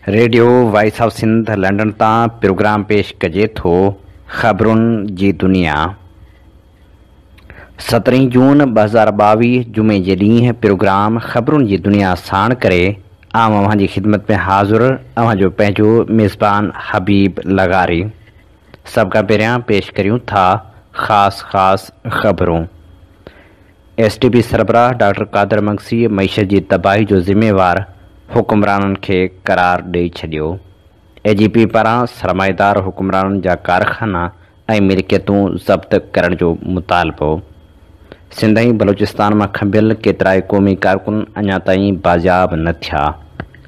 Radio voice of Sindh London تان programme پيش ڪجي ٿو خبرن جي دنيا. سترهين جون 2022 جمعي جي ڏينهن پروگرام خبرن جي دنيا ساڻ ڪري آئون اوهان جي خدمت ۾ حاضر اوهان جو پنهنجو ميزبان حبيب لغاري. سڀ کان پهريان پيش ڪريون ٿا خاص خاص خبرون. ايس ٽي پي سربراهه ڊاڪٽر قادر مگسي معيشت جي تباهي جو ذميوار حڪمرانن کي قرار ڏئي ڇڏيو. اي جي پي پاران سرمائيدار حڪمرانن جا ڪارخانا ۽ ملڪيتون ضبط ڪرڻ جو مطالبو. سنڌ ۽ بلوچستان مان کنڀيل ڪيترائي قومي ڪارڪن اڃا تائين بازياب نه ٿيا.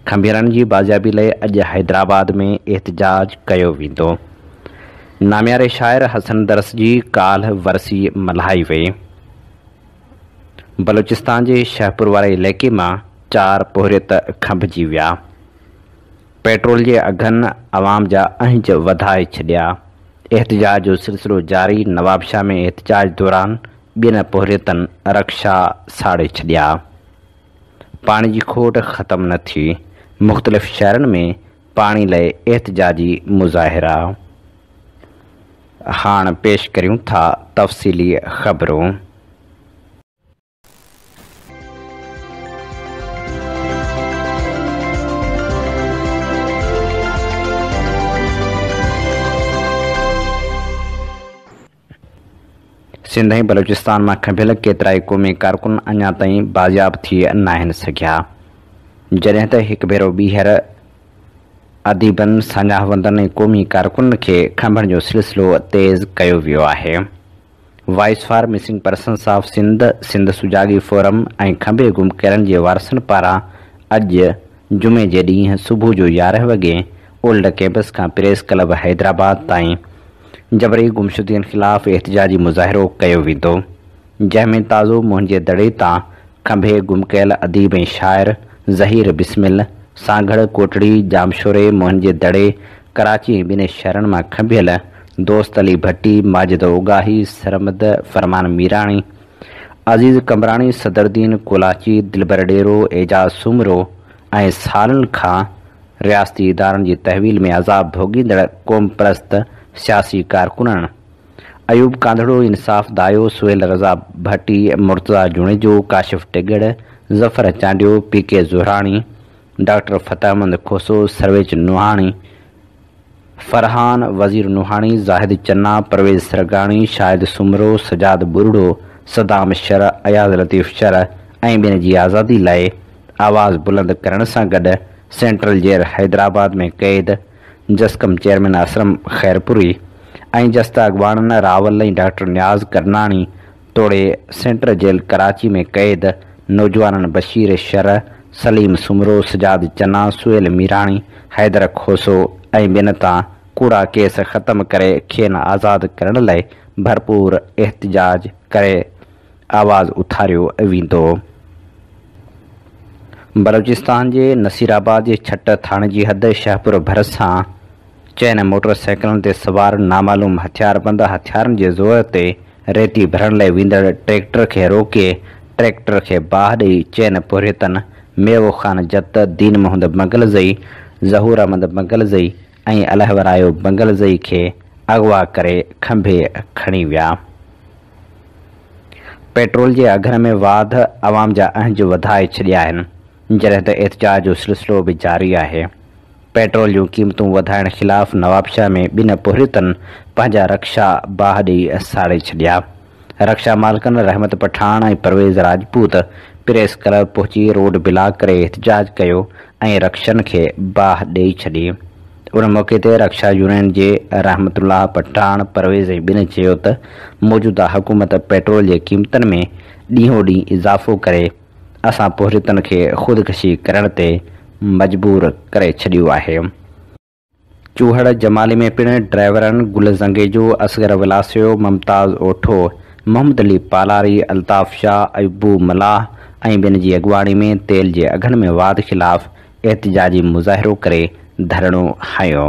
کنڀيلن جي بازيابي لئي اڄ حيدرآباد ۾ احتجاج ڪيو ويندو. نامياري شاعر حسن درس جي ڪالهه ورسي ملهائي وئي. بلوچستان جي شهپور واري علائقي مان چار پورهيت کنڀجي ويا. پيٽرول جي اگهن عوام جا اهنج وڌائي ڇڏيا. احتجاج جو سلسلو جاري، نوابشاهه ۾ احتجاج دوران ٻن پورهيتن رڪشا ساڙي ڇڏيا. پاڻي جي کوٽ ختم نه ٿي، مختلف شهرن ۾ پاڻي لئي احتجاجي مظاهرا. هاڻ پيش ڪريون ٿا تفصيلي خبرون. سنڌ ۽ بلوچستان مان کنڀيل ڪيترائي قومي ڪارڪن اڃا تائين بازياب ٿي ناهن سگهيا، جڏهن ته هڪ ڀيرو ٻيهر اديبن، ساڃاهه وندن ۽ قومي ڪارڪنن کي کنڀڻ جو سلسلو تيز ڪيو ويو آهي. Voice for missing persons of Sindh, Sindh Sujagi forum ۽ کنڀي گم ڪيلن جي وارثن پاران اڄ جمعي جي ڏينهن صبح جو 11 وڳي اولڊ ڪيمپس کان پريس ڪلب حيدرآباد تائين جبري گمشدگين خلاف احتجاجي مظاهرو ڪيو ويندو. جنهن ۾ تازو موهن جي دڙي تان کنڀي گم ڪيل اديب ۽ شاعر ظهير بسمل، سانگهڙ، ڪوٽڙي، ڄامشوري، موهن جي دڙي، ڪراچي ۽ ٻين شهرن مان کنڀيل دوست علي ڀٽي، ماجد اوڳاهي، سرمد، فرمان ميراڻي، عزيز قمبراڻي، صدرالدين ڪولاچي، دلبر ڏيرو، اعجاز سومرو ۽ سالن کان رياستي ادارن جي تحويل ۾ عذاب ڀوڳيندڙ قومپرست سياسي ڪارڪنن ايوب ڪانڌڙو، انصاف دايو، سهيل رضا ڀٽي، مرتضيٰ جوڻيجو، ڪاشف ٽڳڙ، ظفر چانڊيو، پي ڪي زهراڻي، ڊاڪٽر فتح محمد کوسو، سرويچ نوحاڻي، فرحان وزير نوحاڻي، زاهد چنا، پرويز سرگاڻي، شاهد سومرو، سجاد ٻرڙو، صدام شر، اياز لطيف شر ۽ ٻين جي آزادي لاء آواز بلند ڪرڻ سان گڏ سينٽرل جيل حيدرآباد ۾ قيد جسقم چيئرمين اسلم خيرپوري ۽ جسدا اڳواڻن راول ۽ ڊاڪٽر نياز ڪرناڻي توڙي سينٽر جيل ڪراچي ۾ قيد نوجوانن بشير شر، سليم سومرو، سجاد چنا، سهيل ميراڻي، حيدر کوسو ۽ ٻين تان ڪوڙا ڪيس ختم ڪري کين آزاد ڪرڻ لئي ڀرپور احتجاج ڪري آواز اٿاريو ويندو. بلوچستان جي نصيرآباد جي ڇٽ ٿاڻي جي حد شهپور ڀرسان چئن موٽر سائيڪلن تي سوار نامعلوم هٿياربند هٿيارن جي زور تي ريتي ڀرڻ لئي ويندڙ ٽريڪٽر کي روڪي ٽريڪٽر کي باهه ڏئي چئن پورهيتن ميوو خان جت، دين محمد بنگلزئي، ظهور احمد بنگلزئي ۽ الهورايو بنگلزئي کي اغوا ڪري کنڀي کڻي ويا. پيٽرول جي اگهن ۾ واڌ عوام جا اهنج وڌائي ڇڏيا آهن، جڏهن ته احتجاج جو سلسلو به جاري آهي. پيٽرول جون قيمتون وڌائڻ خلاف نوابشاهه ۾ ٻن پورهيتن پنهنجا رڪشا باهه ڏئي ساڙي ڇڏيا. رڪشا مالڪن رحمت پٺاڻ ۽ پرويز راجپوت پريس ڪلب پهچي روڊ بلاڪ ڪري احتجاج ڪيو ۽ رڪشن کي باهه ڏئي ڇڏي. ان موقعي تي رڪشا يونين جي رحمت الله پٺاڻ، پرويز ۽ ٻين چيو ته موجوده حڪومت پيٽرول جي قيمتن ۾ ڏينهون ڏينهن اضافو ڪري اسان پورهيتن کي خودڪشي ڪرڻ تي مجبور ڪري ڇڏيو آهي. چوهڙ جمالي ۾ پڻ ڊرائيورن گل زنگيجو، اصغر ولاسيو، ممتاز اوٺو، محمد علي پالاري، الطاف شاهه، ايوب ملاح ۽ ٻين جي اڳواڻي ۾ تيل جي اگهن ۾ واڌ خلاف احتجاجي مظاهرو ڪري ڌرڻو هنيو.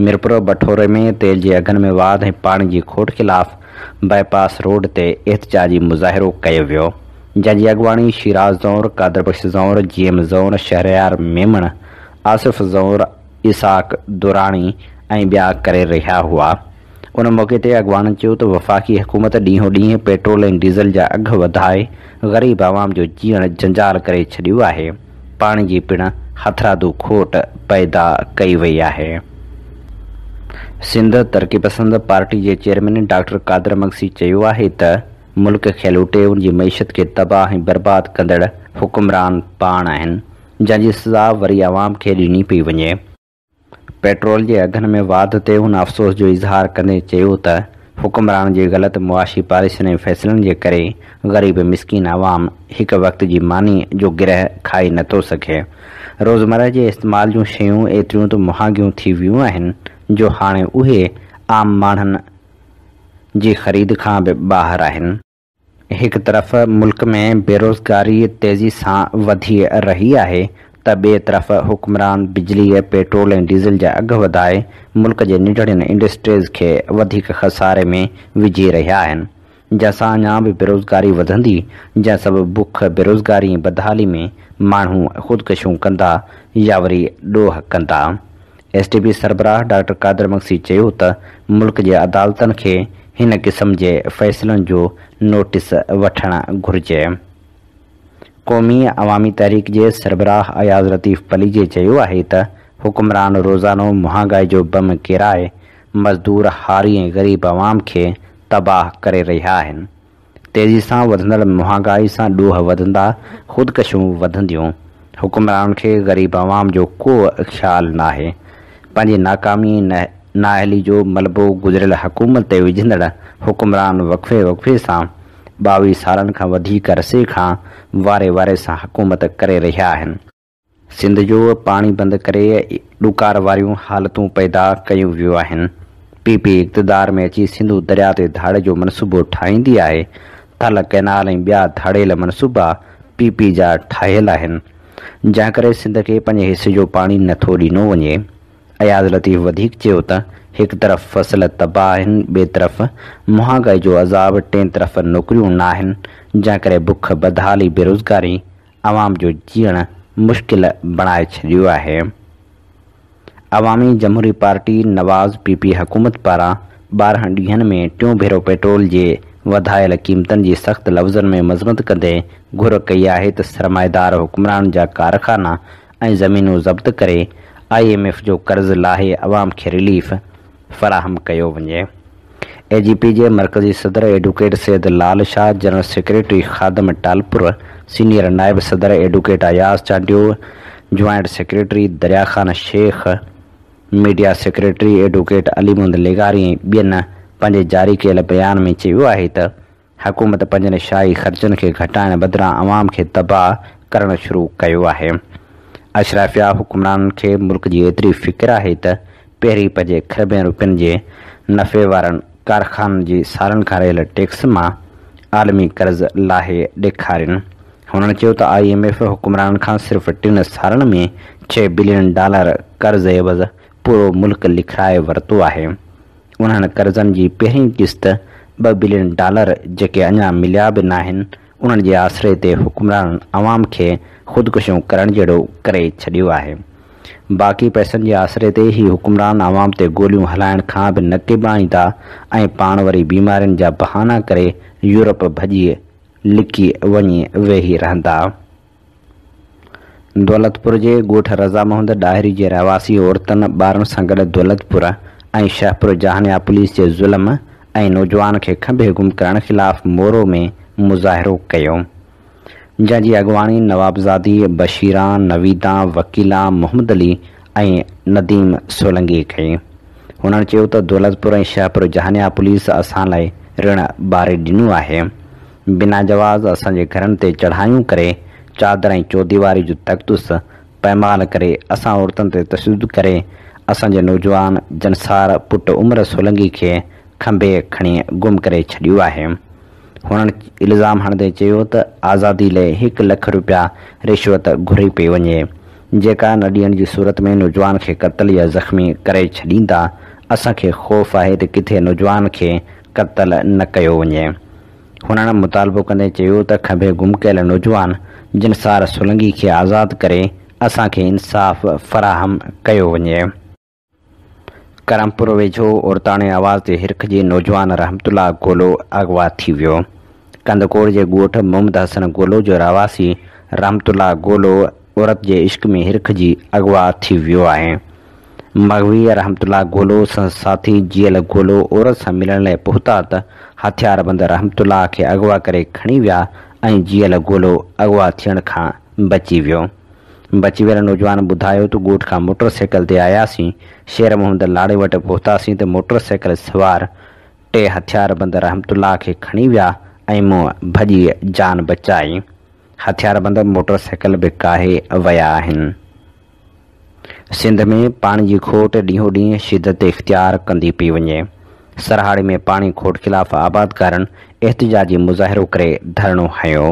ميرپور بٺوري ۾ تيل جي اگهن ۾ واڌ ۽ پاڻي جي کوٽ خلاف باء پاس روڊ تي احتجاجي مظاهرو ڪيو ويو، جنهن جي اڳواڻي شيراز زئور، قادر بخش زئور، جي ايم زئور، شهريار ميمڻ، آصف زئور، اسحاق دراني ۽ ٻيا ڪري رهيا هئا. ان موقعي تي اڳواڻن چيو ته وفاقي حڪومت ڏينهون ڏينهن پيٽرول ۽ ڊيزل جا اگهه وڌائي غريب عوام جو جيئڻ جنجال ڪري ڇڏيو آهي، پاڻي جي پڻ هٿرادو کوٽ پيدا ڪئي وئي آهي. سنڌ ترقي پسند پارٽي جي چيئرمين ڊاڪٽر قادر مگسي چيو آهي ته ملڪ کي لوٽي ان جي معيشت کي تباهه ۽ برباد ڪندڙ حڪمران پاڻ آهن، جنهن جي سزا وري عوام کي ڏني پئي وڃي. پيٽرول جي اگهن ۾ واڌ تي هن افسوس جو اظهار ڪندي چيو ته حڪمرانن جي غلط معاشي پاليسين ۽ فيصلن جي ڪري غريب مسڪين عوام هڪ وقت جي ماني جو گرهه کائي نٿو سگهي. روزمره جي استعمال جون شيون ايتريون ته مهانگيون ٿي ويون آهن جو هاڻي اهي عام ماڻهن جي خريد کان به ٻاهر آهن. هڪ طرف ملڪ ۾ بيروزگاري تيزي سان وڌي رهي آهي ته ٻئي طرف حڪمران بجلي، پيٽرول ۽ ڊيزل جا اگهه وڌائي ملڪ جي ننڍڙين انڊسٽريز کي وڌيڪ خساري ۾ وجهي رهيا آهن جنهن سان اڃا به بيروزگاري وڌندي جنهن سبب بک، بيروزگاري ۽ بدحالي ۾ ماڻهو خودڪشيون ڪندا يا وري ڏوهه ڪندا. ايس ٽي پي سربراهه ڊاڪٽر قادر مگسي چيو ته ملڪ جي عدالتن کي هن قسم جي فيصلن جو نوٽيس وٺڻ گهرجي. قومي عوامي تحريڪ جي سربراهه اياز لطيف پليجي چيو آهي ته حڪمران روزانو مهانگائي جو بم ڪيرائي مزدور، هاري ۽ غريب عوام کي تباهه ڪري رهيا آهن. تيزي سان وڌندڙ مهانگائي سان ڏوهه وڌندا، خودڪشيون وڌنديون. حڪمرانن کي غريب عوام جو ڪو خيال ناهي. پنهنجي ناڪامي ۽ نااهلي جو ملبو گذريل حڪومت تي وجهندڙ حڪمران وقفي وقفي سان 22 سالن کان وڌيڪ عرصي کان واري واري سان حڪومت ڪري رهيا آهن. سنڌ جو پاڻي بند ڪري ڏڪار واريون حالتون پيدا ڪيون ويون آهن. پي پي اقتدار ۾ اچي سنڌو درياء تي ڌاڙي جو منصوبو ٺاهيندي آهي. ٿل ڪئنال ۽ ٻيا ڌاڙيل منصوبا پي پي جا ٺاهيل آهن. جنهن ڪري سنڌ کي پنهنجي حصي جو پاڻي نه ٿو ڏنو وڃي. اياز لطيف وڌيڪ چيو ته هڪ طرف فصل تباهه آهن ٻئي طرف مهانگائي جو عذاب ٽئين طرف نوڪريون ناهن جنهن ڪري بک بدحالي بيروزگاري عوام جو جيئڻ مشڪل بڻائي ڇڏيو آهي. عوامي جمهوري پارٽي نواز پي پي حڪومت پاران 12 ڏينهن ۾ ٽيون ڀيرو پيٽرول جي وڌايل قيمتن جي سخت لفظن ۾ مذمت ڪندي گهر ڪئي آهي ته سرمائيدار حڪمرانن جا ڪارخانا ۽ زمينون ضبط ڪري I M F جو قرض لاهي عوام کي رليف فراهم ڪيو وڃي. اي جي پي جي مرڪزي صدر advocate Syed Lal Shah, general secretary Khadim Talpur, senior نائب صدر advocate Ayaz Chandio, joint secretary Darya Khan Shaikh, media secretary advocate Ali Muhammad لغاري ۽ ٻين پنهنجي جاري ڪيل بيان ۾ چيو آهي ته حڪومت پنهنجن شاهي خرچن کي گهٽائڻ بدران عوام کي تباهه ڪرڻ شروع ڪيو آهي. اشرافيه حڪمرانن کي ملڪ جي ايتري فڪر آهي ته پهرين پنهنجي کربين روپين جي نفعي وارن ڪارخانن جي سالن کان رهيل ٽيڪس مان عالمي قرض لاهي ڏيکارين. هنن چيو ته I M F حڪمرانن کان صرف ٽن سالن ۾ 6 بلين ڊالر قرض عيوض پورو ملڪ لکرائي ورتو آهي. انهن قرضن جي پهرين قسط 2 بلين ڊالر جيڪي اڃا مليا به ناهن انهن جي آسري تي حڪمرانن عوام کي خودڪشيون ڪرڻ جهڙو ڪري ڇڏيو آهي. باقي پئسن جي آسري تي هي حڪمران عوام تي گوليون هلائڻ کان به نه ڪيٻائيندا ۽ پاڻ وري بيمارين جا بهانا ڪري يورپ ڀڄي لڪي وڃي ويهي رهندا. دولتپور جي ڳوٺ رضا محمد ڏاهري جي رهواسي عورتن ٻارن سان گڏ دولتپور ۽ شهپور جهانيان پوليس جي ظلم ۽ نوجوان کي کنڀي گم ڪرڻ خلاف مورو ۾ مظاهرو ڪيو جنهن جي اڳواڻي نوابزادي بشيران، نويدان، وڪيلان، محمد علي ۽ نديم سولنگي ڪئي. هنن چيو ته دولتپور ۽ شهپور جهانيان پوليس اسان لاء رڻ ٻاري ڏنو آهي. بنا جواز اسان جي گهرن تي چڙهايون ڪري چادر ۽ چوديواري جو تقدس پائمال ڪري اسان عورتن تي تشدد ڪري اسان جي نوجوان جنسار پٽ عمر سولنگي کي کنڀي کڻي گم ڪري ڇڏيو آهي. هنن الزام هڻندي چيو ته آزادي لئه 1 لک روپيا رشوت گهري پئي وڃي جيڪا نه ڏيڻ جي صورت ۾ نوجوان کي قتل يا زخمي ڪري ڇڏيندا اسان کي خوف آهي ته ڪٿي نوجوان کي قتل نه ڪيو وڃي. هنن مطالبو ڪندي چيو ته کنڀي گم ڪيل نوجوان جنسار سولنگي کي آزاد ڪري اسان کي انصاف فراهم ڪيو وڃي. ڪرمپور ويجهو عورتاڻي آواز تي هرکجي نوجوان رحمت الله گولو اغوا ٿي ويو. ڪنڌڪوٽ جي ڳوٺ محمد حسن گولو جو رهواسي رحمت الله گولو عورت جي عشق ۾ هرکجي اغوا ٿي ويو آهي. مغوي رحمت الله گولو سندس ساٿي جيئل گولو عورت سان ملڻ لاء پهتا ته هٿياربند رحمت الله کي اغوا ڪري کڻي ويا ۽ جيئل گولو اغوا ٿيڻ کان بچي ويو. بچي ويل نوجوان ٻڌايو ته ڳوٺ کان موٽر سائيڪل تي آياسين، شير محمد لاڙي وٽ پهتاسين ته موٽر سائيڪل سوار ٽي هٿياربند رحمت الله کي کڻي ويا ۽ مون ڀڄي جان بچائي. هٿياربند موٽر سائيڪل به ڪاهي ويا آهن. سنڌ ۾ پاڻي جي کوٽ ڏينهون ڏينهن شدت اختيار ڪندي پئي وڃي. سرهاڙي ۾ پاڻي کوٽ خلاف آبادگارن احتجاجي مظاهرو ڪري ڌرڻو هنيو.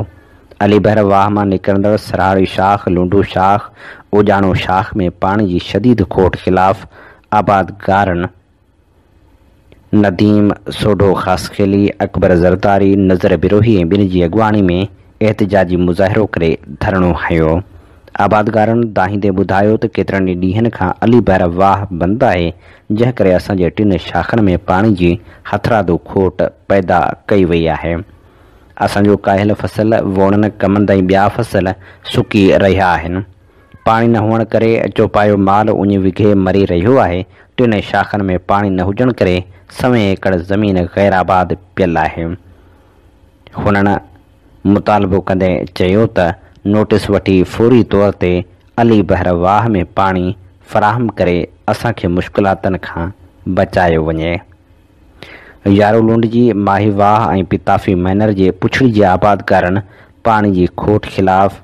علي بحر واهه مان نڪرندڙ سرهاڙي شاخ، لونڊو شاخ، اوڄاڻو شاخ ۾ پاڻي جي شديد کوٽ خلاف آبادگارن نديم سوڍو خاصخيلي، اڪبر زرداري، نظر بروهي ۽ ٻين جي اڳواڻي ۾ احتجاجي مظاهرو ڪري ڌرڻو هنيو. آبادگارن دانهيندي ٻڌايو ته ڪيترن ئي ڏينهن کان علي بحر واهه بند آهي، جنهن ڪري اسان جي ٽن شاخن ۾ پاڻي جي هٿرادو کوٽ پيدا ڪئي وئي آهي. اسان جو ڪاهيل فصل، ووڻن، ڪمند ۽ ٻيا فصل سڪي رهيا آهن. پاڻي نه هئڻ ڪري چوپايو مال اڃ وگهي مري رهيو آهي، ٽن شاخن ۾ پاڻي نه هجڻ ڪري سوين ايڪڙ زمين غير آباد پيل آهي. هنن مطالبو ڪندي چيو ته نوٽيس وٺي فوري طور تي علي بحر واهه ۾ پاڻي فراهم ڪري اسان کي مشڪلاتن کان بچايو وڃي. يارو لنڊ جي ماهي واهه ۽ پتافي مئنر جي پڇڙي جي آبادگارن پاڻي جي کوٽ خلاف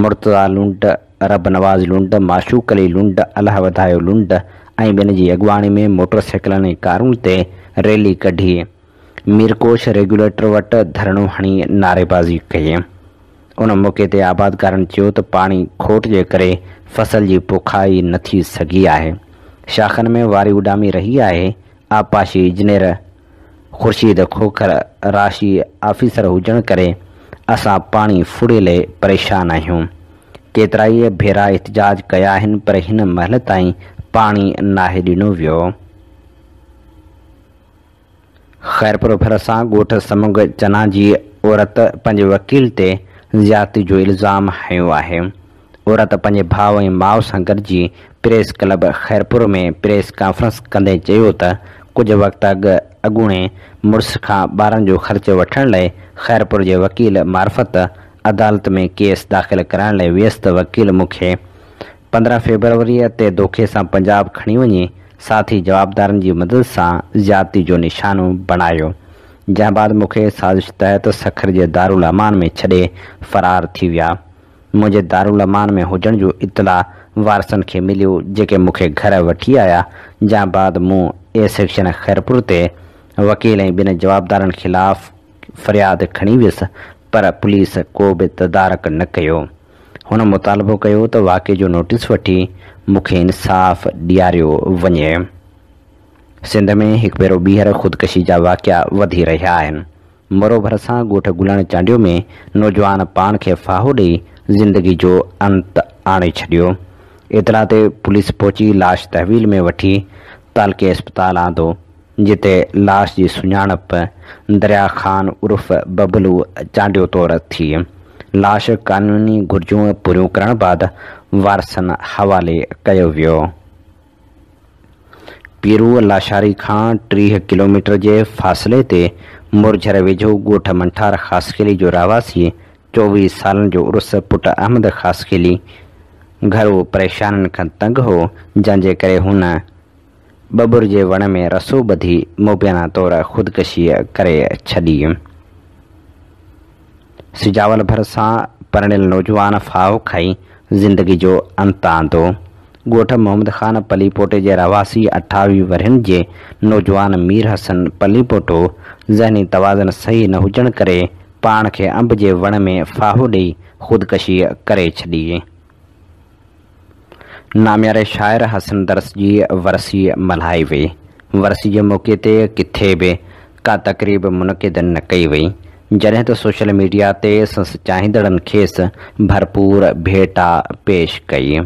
مرتضيٰ لنڊ، رب نواز لنڊ، معشوق علي لنڊ، الهه وڌايو لنڊ ۽ ٻين جي اڳواڻي ۾ موٽر سائيڪلن ۽ ڪارن تي ريلي ڪڍي ميرڪوش ريگيوليٽر وٽ ڌرڻو هڻي نعريبازي ڪئي. ان موقعي تي آبادگارن چيو ته پاڻي کوٽ جي ڪري فصل جي پوکائي نه ٿي سگهي آهي، شاخن ۾ واري اڏامي رهي آهي، آبپاشي انجنيئر خورشيد کوکر راشي آفيسر هجڻ ڪري اسان پاڻي ڦڙي لئي پريشان آهيون. ڪيترائي ڀيرا احتجاج ڪيا آهن پر هن مهل تائين پاڻي ناهي ڏنو ويو. خيرپور ڀرسان ڳوٺ سمنگ چنا جي عورت پنهنجي وڪيل تي زيادتي جو الزام هنيو آهي. عورت پنهنجي ڀاء ۽ ماء سان گڏجي press club Khairpur ۾ press conference ڪندي چيو ته ڪجهه وقت اڳ اڳوڻي مڙس کان ٻارن جو خرچ وٺڻ لاء خيرپور جي وڪيل معرفت عدالت ۾ ڪيس داخل ڪرائڻ لاء ويس ته وڪيل مون کي 15 فيبروري تي دوکي سان پنجاب کڻي وڃي ساٿي جوابدارن جي مدد سان زيادتي جو نشانو بڻايو جنهن بعد مون کي سازش تحت سکر جي دارالامان ۾ ڇڏي فرار ٿي ويا. منهنجي دارالامان ۾ هجڻ جو اطلاع وارثن کي مليو جيڪي مون کي گهر وٺي آيا جنهن بعد مون اي سيڪشن خيرپور تي وڪيل ۽ ٻين جوابدارن خلاف فرياد کڻي ويس پر پوليس ڪو به تدارڪ نه ڪيو. هن مطالبو ڪيو ته واقعي جو نوٽيس وٺي مون کي انصاف ڏياريو وڃي. سنڌ ۾ هڪ ڀيرو ٻيهر خودڪشي جا واقعا وڌي رهيا آهن. مورو ڀرسان ڳوٺ گلڻ چانڊيو ۾ نوجوان پاڻ کي ڦاهو ڏئي زندگي جو انت آڻي ڇڏيو. اطلاع تي پوليس پهچي لاش تحويل ۾ وٺي تعلقي اسپتال آندو، جتي لاش جي سڃاڻپ دريا خان عرف ببلو چانڊيو طور ٿي. لاش قانوني گهرجون پوريون ڪرڻ بعد وارثن حوالي ڪيو ويو. پيرو لاشاري کان 30 ڪلوميٽر جي فاصلي تي مورجهر ويجهو ڳوٺ منٺار خاصخيلي جو رهواسي 24 سالن جو عرس پٽ احمد خاصخيلي گهرو پريشانين کان تنگ هو، جنهن جي ڪري هن ٻٻر جي وڻ ۾ رسو ٻڌي مبينا طور خودڪشي ڪري ڇڏي. سجاول ڀرسان پرڻيل نوجوان ڦاهو کائي زندگي جو انت آندو. ڳوٺ محمد خان پليپوٽي جي رهواسي 28 ورهين جي نوجوان مير حسن پليپوٽو ذهني توازن صحيح نه هجڻ ڪري پاڻ کي انب جي وڻ ۾ ڦاهو ڏئي خودڪشي ڪري ڇڏي. نامياري شاعر حسن درس جي ورسي ملهائي وئي. ورسي جي موقعي تي ڪٿي به ڪا تقريب منعقد نه ڪئي وئي. جڏهن ته سوشل ميڊيا تي سندس چاهيندڙن کيس ڀرپور ڀيٽا پيش ڪئي.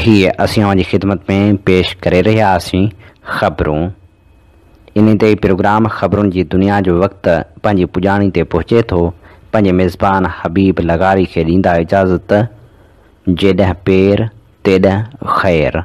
هيء اسين اوهان جي خدمت ۾ پيش ڪري رهيا هئاسين خبرون. انهي تي ئي پروگرام خبرن جي دنيا جو وقت پنهنجي پڄاڻي تي پهچي ٿو. پنهنجي ميزبان حبيب لغاري کي ڏيندا اجازت. جيڏانهن پير تيڏانهن خير.